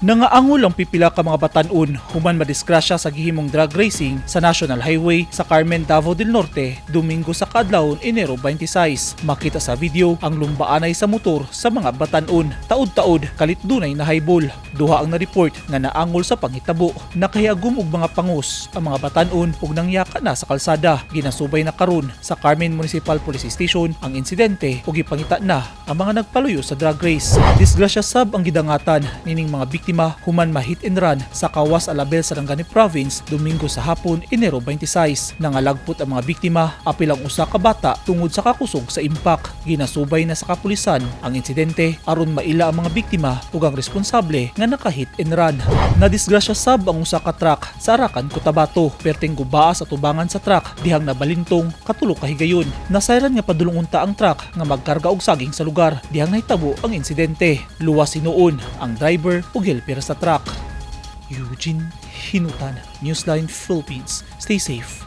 Nangaangol ang pipila ka mga batan-on human madisgrasya sa gihimong drag racing sa National Highway sa Carmen, Davao del Norte, Domingo sa kaadlawon, Enero 26. Makita sa video ang lumbaanay sa motor sa mga batan-on. Taud-taud kalit dunay nahaybol. Duha ang na-report nga naangol sa panghitabo. Nakahiagom og mga pangus ang mga batan-on ug nangyaka na sa kalsada. Ginasubay na karon sa Carmen Municipal Police Station ang insidente ug gipangita na ang mga nagpaluyo sa drag race. Disgrasya sab ang gidangatan nining mga biktima human ma-hit and run sa Kawas, Alabel, Sarangani Province, Domingo sa hapon, Enero 26. Nangalagpot ang mga biktima apil ang usa ka bata tungod sa kakusog sa impact. Ginasubay na sa kapulisan ang insidente aron maila ang mga biktima ug ang responsable nga naka-hit and run. Nadisgrasya sab ang usa ka truck sa Arakan, Cotabato. Perteng gubaa sa tubangan sa truck dihang nabalintong katulo ka higayon. Nasayran nga padulong unta ang truck nga magkarga og saging sa lugar dihang nahitabo ang insidente. Luwas hinuon ang driver ug helper sa truck. Eugene Hinutan, Newsline Philippines. Stay safe.